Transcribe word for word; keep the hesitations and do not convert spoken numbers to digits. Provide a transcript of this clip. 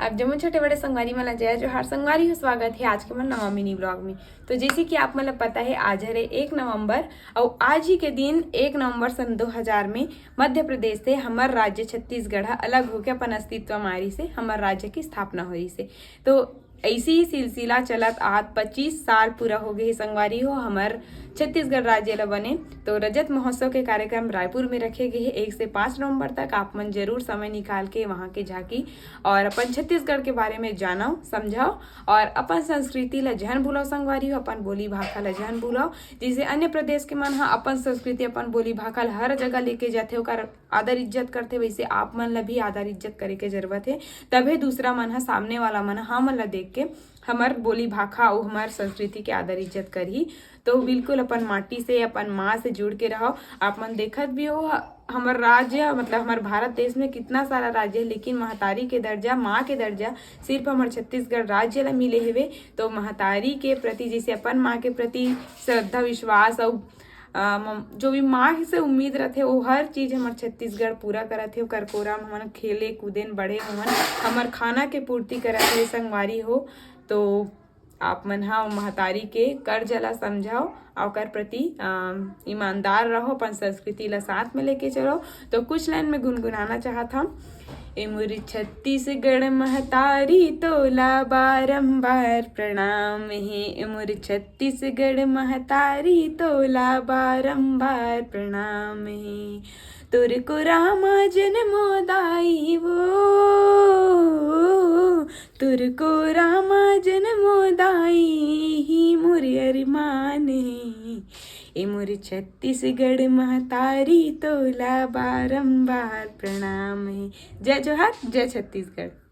आप जम्मो छोटे बड़े संगवारी मन ला जय जोहार। संगवारी हो, स्वागत हे आज के मोर नवा मिनी ब्लॉग में। तो जैसे कि आप मन ला पता हे, आज हरे एक नवंबर, अउ आज ही के दिन एक नवंबर सन दो हज़ार में मध्य प्रदेश से हमर राज्य छत्तीसगढ़ ह अलग होके अपन अस्तित्व म आरिस हे, हमर राज्य की स्थापना होइस हे। तो ऐसी ही सिलसिला चलत आत पच्चीस साल पूरा हो गए हे संगवारी हो, हमर छत्तीसगढ़ राज्य ल बने। तो रजत महोत्सव के कार्यक्रम रायपुर में रखे गए हे एक से पाँच नवंबर तक। आप मन जरूर समय निकाल के वहाँ के झांकी और अपन छत्तीसगढ़ के बारे में जानव, समझव और अपन संस्कृति ल झन भूलव संगवारी हो, अपन बोली भाखा ल झन भूलव। जैसे अन्य प्रदेश के मन ह अपन संस्कृति, अपन बोली भाखा ल हर जगह लेके जाथे, ओकर आदर इज्जत करथे, वैसे आप मन ल भी आदर इज्जत करे के जरूरत हे। तभे दूसरा मन ह, सामने वाला मन ह हमन ल देख के हमर बोली भाखा अउ हमर संस्कृति के आदर इज्जत करही। तो बिल्कुल अपन माटी से, अपन माँ से जुड़ के रहव। आप मन देखत भी हो, ह-, हमर राज्य, मतलब हमर भारत देश में कितना सारा राज्य हे, लेकिन महतारी के दर्जा, माँ के दर्जा सिर्फ हमर छत्तीसगढ़ राज्य ला मिले हेवे। तो महतारी के प्रति, जैसे अपन माँ के प्रति श्रद्धा, विश्वास अउ, अ, म-, जो भी माँ से उम्मीद रथे, वो हर चीज हमर छत्तीसगढ़ पूरा करत हे। ओकर कोरा में हमन खेले कूदेन, बड़े हमन, हमर खाना के पूर्ति करत हे संगवारी हो। तो आप मन ह महतारी के कर्ज ला समझव, ओकर प्रति, अ, ईमानदार रहो, अपन संस्कृति ला साथ में लेके चलो। तो कुछ लाइन में गुनगुनाना चाहत हम। ए मोर छत्तीसगढ़ महतारी, तोला बारंबार प्रणाम हे। ए मोर छत्तीसगढ़ महतारी, तोला बारंबार प्रणाम हे। तोर कोरा मा जनमो दाई वो, तोर कोरा मा जनमो दाई, ही मोर अरमान हे। ए मोर छत्तीसगढ़ महतारी, तोला बारंबार प्रणाम हे। जय जोहार, जय छत्तीसगढ़।